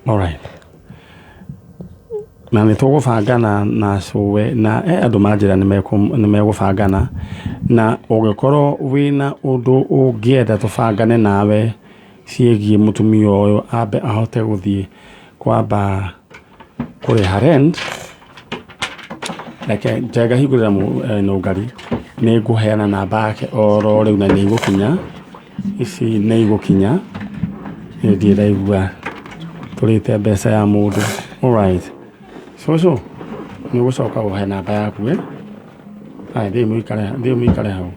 Alright. Na nĩ tũgũbangana na cũwe na andũ manjĩra nĩ megũbangana na ũngĩkorwo wĩna ũndũ ũngĩenda tũbangane nawe ciĩgiĩ mũtumia ũyũ ambe ahote gũthiĩ kwamba kũrĩha rent. Reke Njenga hingũrĩra nũngari nĩ ngũheana namba yake oro rĩu na nĩ igũkinya ici nĩ igũkinya nĩ ndirĩ ndaigua tũrĩte mbeca ya mũndũ. Alright. Cũcũ nĩ ũgũcoka ũhe namba yaku eh? Aya thiĩ mũikare thiĩ mũikare hau.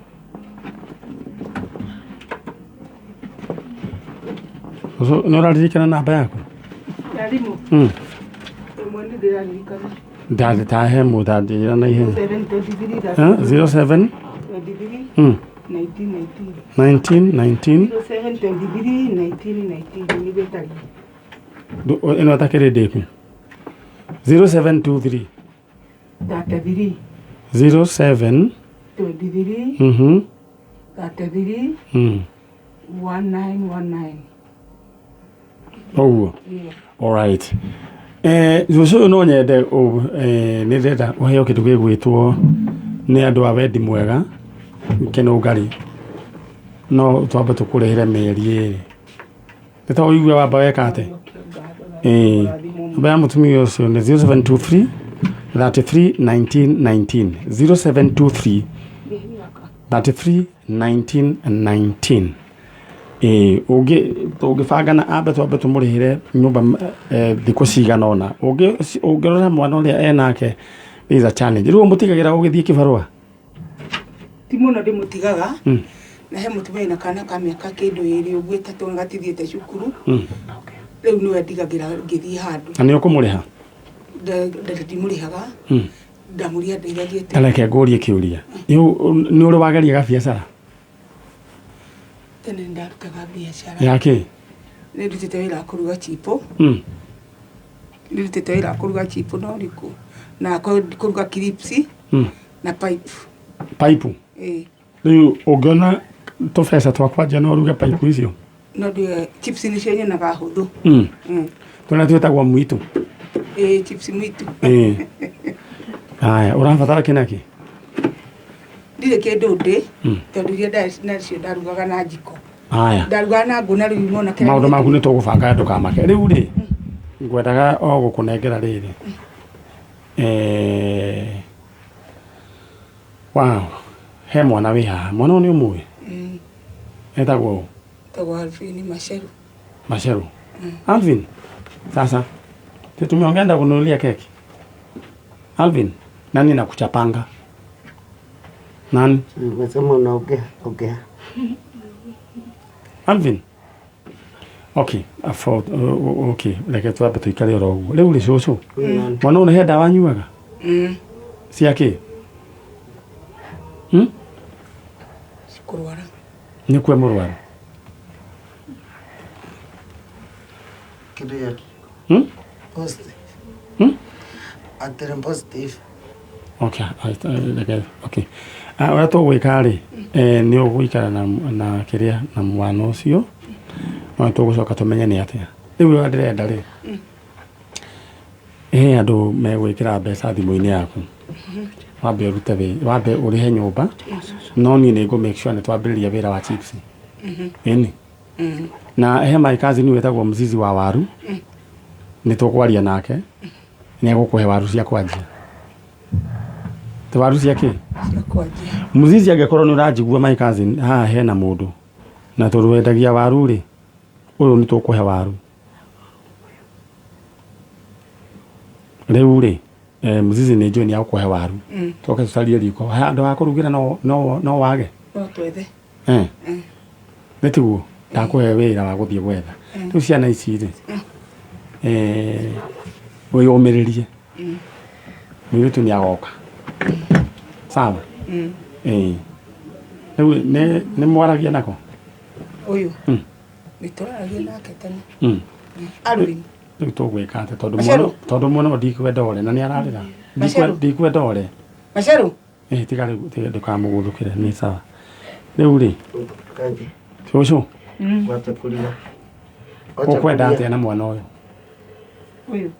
Cũcũ nĩ ũraririkana namba yaku? Ya thimũ ĩmwe nĩ ndĩraririkana. Ndatahe mũtanjĩra na ihenya. 723 Eh, 07 23 19 19 19 19 0723 19 19 nĩguo ĩtariĩ. Ĩno ĩtakĩrĩ ndĩku 0723 33 07 23 33 1919. Ũguo. Yeah. Alright. Cũcũ ũyũ no nyende nĩ ndĩrenda ũheo kĩndũ gĩgwĩtwo nĩ andũ a wendi mwega kĩnũngari no twambe tũkũrĩhĩre mĩeri ĩrĩ nĩ ta ũigue wamba weka atĩ namba ya mũtumia ũcio nĩ 0723 33 19 19 0723 33 19 19. Ũngĩ tũngĩbangana ambe twambe tũmũrĩhĩre nyũmba thikũ cigana ũna ũngĩrora mwana ũrĩa enake is a challenge. Rĩu ũmũtigagĩra ũgĩthiĩ kĩbarũa? Ti mũno ndĩmũtigaga na he mũtumia wĩna kana ka mĩaka kĩndũ ĩrĩ ũguo ĩtatũ gatithiĩte cukuru. Rĩu nĩwe ndigagĩra ngĩthiĩ handũ. Na nĩ ũkũmũrĩha? Ndimũrĩhaga. Ndamũria ndeithagie tu. Ta reke ngũrie kĩũria, nĩ ũrĩ wageria gabiacara? Tene nĩ ndarutaga biacara. Ya kĩ? Nĩ ndutĩte wĩra wa kũruga chipo. Nĩ ndutĩte wĩra wa kũruga chipo no riko na kũruga crisps na pipe. Pipe? Ĩĩ. Rĩu ũngĩona tũbeca twa kwanjia no ũruge pipe icio? No nduge chips nĩcio nyonaga hũthũ. Tũrĩa twĩtagwo mwitu. Ĩĩ, chips mwitu. Ĩĩ. Haya, ũrabatara kĩnakĩ? Ndirĩ kĩndũ ndĩ tondũ iria nacio ndarugaga na njiko. Haya. Ndarugaga na ngũ na rĩu nona kĩrĩa Maũndũ maku nĩ tũgũbanga ndũkamake. Rĩu rĩ ngwendaga o gũkũnengera rĩrĩ. Wow, he mwana wĩ haha. Mwana ũyũ nĩ ũmũĩ? Etagwo ũ? Etagwo Alvin Macheru. Macheru. Alvin, sasa tumeongea ndakununulia keki. Alvin, nani nakuchapanga? Nani? Umesema unaongea, ongea. Alvin. Okay, okay, reke twambe tuikare oro ũguo. Rĩu rĩ cũcũ, mwana ũyũ nĩ he ndawa anyuaga? Cia kĩ? Nĩ kwe mũrwaru? Kĩrĩa? Hmm? Positive. Hmm? Atĩrĩ positive. Okay, reke, okay. Ah, ũrĩa tũgwĩka rĩ, nĩ ũgũikara na kĩrĩa na mwana ũcio, no nĩ tũgũcoka tũmenye nĩ atĩa. Rĩu ũrĩa ndĩrenda rĩ, he andũ megwĩkĩra mbeca thimũ-inĩ yaku. Wambe ũrute wĩ, wambe ũrĩhe nyũmba, no niĩ nĩ ngũ make sure nĩ twambĩrĩria wĩra wa chips. Ĩni. Na he my cousin wĩtagwo Mzizi wa waru, nĩ tũkwaria nake, nĩ egũkũhe waru cia kwanjia. Ti waru cia kĩ? Cia kwanjia. Mzizi angĩkorwo nĩ ũranjigua my cousin, haha hena mũndũ. Na tondũ wendagia waru rĩ, ũyũ nĩ tũkũhe waru. Rĩu rĩ, Mzizi nĩ njũĩ nĩ egũkũhe waru. Tũke tũcarie riko. Handũ ha kũrugĩra no wage? No twethe. Nĩ tiguo? Ndakũhe wĩra wa gũthiĩ gwetha. Rĩu ciana ici rĩ, wĩyũmĩrĩrie. Mũirĩtu nĩ agoka. Sawa? Rĩu nĩ mwaragia nako? Ũyũ? Nĩ tũraragia nake tene. Arũi. Rĩu tũgwĩka atĩa? Tondũ Maceru. mwana ũyũ ndikwenda ore na nĩ ararĩra. Maceru. Ndikwenda ore. Maceru. Tiga rĩu, tiga ndũkamũgũthũkĩre, nĩ sawa. Rĩu rĩ, Kanji. cũcũ. Wacha kũrira. Ũkwenda atĩa na mwana ũyũ? Ũyũ.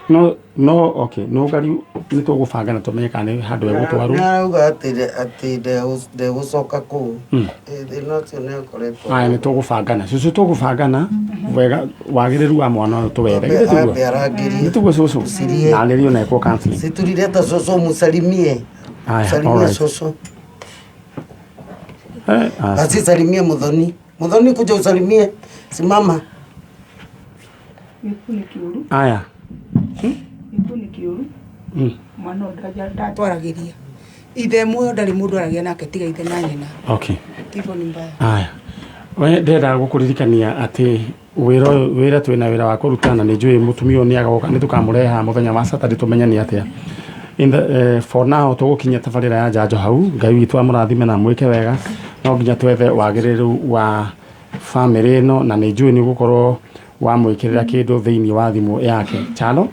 No, no, okay, no ngari nĩ tũgũbanga na tũmenye kana nĩ handũ egũtwarwo. Nĩ arauga atĩ ndegũcoka kũu. Thĩna ũcio nĩ akoretwo. Aya, nĩ tũgũbangana. Cũcũ tũgũbangana wega wagĩrĩru wa mwana ũyũ tũwethe. Githĩ tiguo? Ambe arangĩrie. Githĩ tiguo cũcũ? Cirie. Na arĩrio na ekwo counseling. Siturire ta cũcũ mũsalimie. Aya, Salimia alright. cũcũ. Ah. Asisalimie Muthoni. Muthoni kuja usalimie. Simama. Gĩkũ nĩ kĩũru. Aya. Gĩkũ nĩ kĩũru. Mwana ũyũ ndatwaragĩria. Ithe muoyo ndarĩ mũndũ aragia nake tiga ithe na nyina. Okay. Kifo ni mbaya. Aya. We ndĩrenda gũkũririkania atĩ wĩra ũyũ, wĩra twĩna wĩra wa kũruta na nĩ njũĩ mũtumia ũyũ nĩ agoka, nĩ tũkamũrehe haha mũthenya wa Saturday tũmenye nĩ atĩa. In the for now tũgũkinyia tabarĩra ya njanjo hau. Ngai witũ amũrathime na amwĩke wega. No nginya twethe wagĩrĩru wa bamĩrĩ ĩno na nĩ njũĩ nĩ ũgũkorwo wamwĩkĩrĩra kĩndũ thĩinĩ wa thimũ yake. Chalo?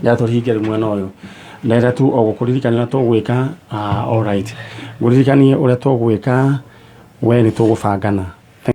Ya tũhinge rĩu mwena ũyũ. Ndĩrenda tu o gũkũririkania ũrĩa tũgwĩka, all right. Ngũririkanie ũrĩa tũgwĩka, we nĩ tũgũbangana.